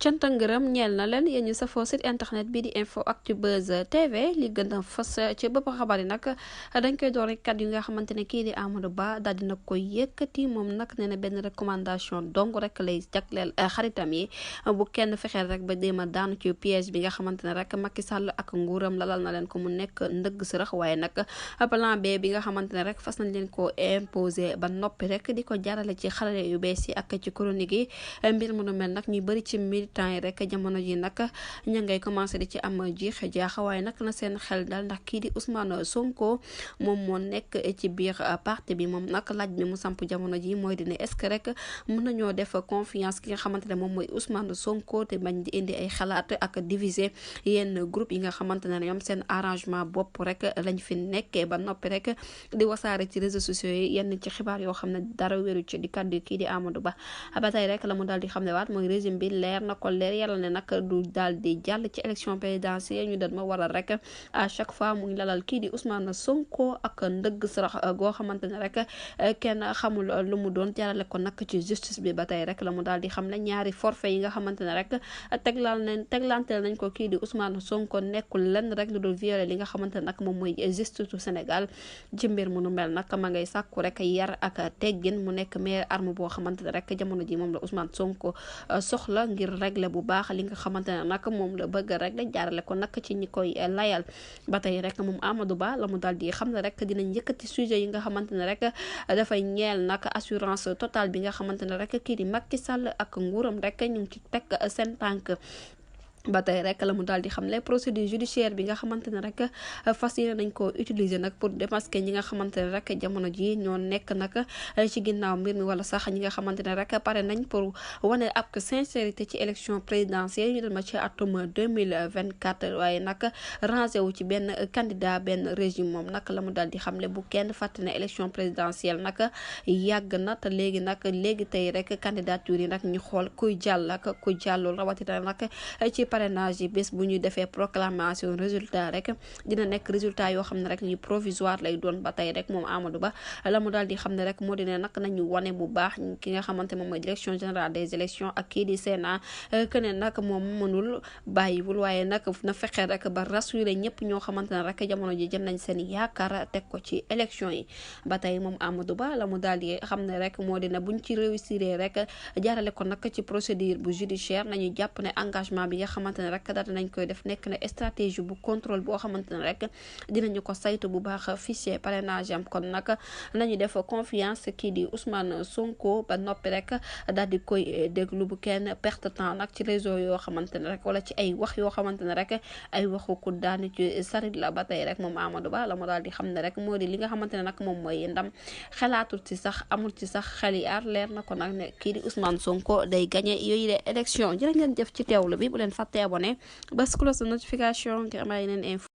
cant ak ngërëm ñeel na leen yéen ñu safoo site internet bi di info actu buzz tv li gën a fës ci bopp xabaar yi nag dañ koy door rek kat yu nga xamante ne kii di Amadou Ba daal dina koy yëkkati moom nag nee na benn recommandation dong rek lay jagleel xaritam yi bu kenn fexeel rek ba déema daanu ci piège bi nga xamante ne rek Macky Sall ak nguuram lalal na leen ko mu nekk ndëgg sërëx waaye nag plan B bi nga xamante ne rek fas nañ leen ko imposer ba noppi rek di ko jaarale ci xarale yu bees yi ak ci chronique yi mbir mu nu mel nag ñu bëri ci militant yi rek jamono ji nag ña ngay commencé di ci am jiix jaaxa waaye nag na seen xel dal ndax kii di Ousmane Sonko moom moo nekk ci biir parti bi moom nag laaj bi mu samp jamono ji mooy di ne est-ce que rek mën nañoo def confiance ki nga xamante ne moom mooy Ousmane Sonko te bañ di indi ay xalaat ak diviser yenn groupe yi nga xamante ne ñoom seen arrangement bopp rek lañ fi nekkee ba noppi rek di wasaare ci réseaux sociaux yi yenn ci xibaar yoo xam ne dara wéru ci di kaddu kii di Amadou Ba ba tey rek la mu daal di xam ne waat mooy régime bi leer na ko leer yàlla ne nag du daal di jàll ci élection présidentielle ñu doon ma waral rek à chaque fois muy lalal kii di Ousmane Sonko ak ndëgg sarax goo xamante ne rek kenn xamul lu mu doon jaarale ko nag ci justice bi ba tey rek la mu daal di xam ne ñaari forfait yi nga xamante ne rek teglanteel nañ ko kii di Ousmane Sonko nekkul lenn rek lu dul violer li nga xamante ne nag moom mooy justice du Sénégal ci mbir mu nu mel nag ma ngay sàkku rek yar ak teggin mu nekk meilleure arme boo xamante ne rek jamono ji moom la Ousmane Sonko soxla ngir régler bu baax li nga xamante ne nag moom la bëgg rek la jaarale ko nag ci ñi koy layal ba tey rek moom Amadou Ba la mu daal di xam ne rek dinañ yëkkati sujet yi nga xamante ne rek dafay ñeel nag assurance totale bi nga xamante ne rek kii di Macky Sall ak nguuram rek ñu ngi ci teg seen tànk ba tey rek la mu daal di xam ne procédure judiciaire bi nga xamante ne rek fas yéene nañ ko utiliser nag pour démasquer ñi nga xamante ne rek jamono ji ñoo nekk nag ci ginnaaw mbir mi wala sax ñi nga xamante ne rek pare nañ pour wane ab sincérité ci élection présidentielle ñu dem ci atum 2024 waaye nag rangé wu ci benn candidat benn régime moom nag la mu daal di xam ne bu kenn fàtte ne élection présidentielle nag yàgg na te léegi tey rek candidature yi nag ñu xool kuy jàll ak kuy jàllul rawatina nag ci parrainage yi bés bu ñu defee proclamation résultat rek dina nekk résultat yoo xam ne rek ñu provisoire lay doon ba tey rek moom Amadou Ba la mu daal di xam ne rek moo di ne nag nañu wane bu baax ki nga xamante moom mooy direction générale des élections ak kii di Sénat que ne nag moom mënul bàyyiwul waaye nag na fexe rek ba rassurer ñëpp ñoo xamante ne rek jamono ji jëm nañ seen yaakaar teg ko ci élection yi ba tey moom Amadou Ba la mu daal di xam ne rek moo di ne buñ ci réussir rek jaarale ko nag ci procédure bu judiciaire nañu jàpp ne engagement bi nga xamante ne rek daal nañ koy def nekk na stratégie bu contrôle boo xamante ne rek dinañu ko saytu bu baax fichier parrainage am kon nag nañu def confiance kii di Ousmane Sonko ba noppi rek daal di koy déglu bu kenn perte temps nag ci réseau yoo xamante ne rek wala ci ay wax yoo xamante ne rek ay waxu ku daani ci sarit la ba tey rek moom Amadou Ba la mu daal di xam ne rek moo di li nga xamante ne nag moom mooy ndam xalaatul ci sax amul ci sax xel yi aar leer na ko nag ne kii di Ousmane Sonko day gagné yooyu de élection jërë ngeen jëf ci teewlu bi bu leen fàtte abonné bas cloche de notification ngir am yeneen info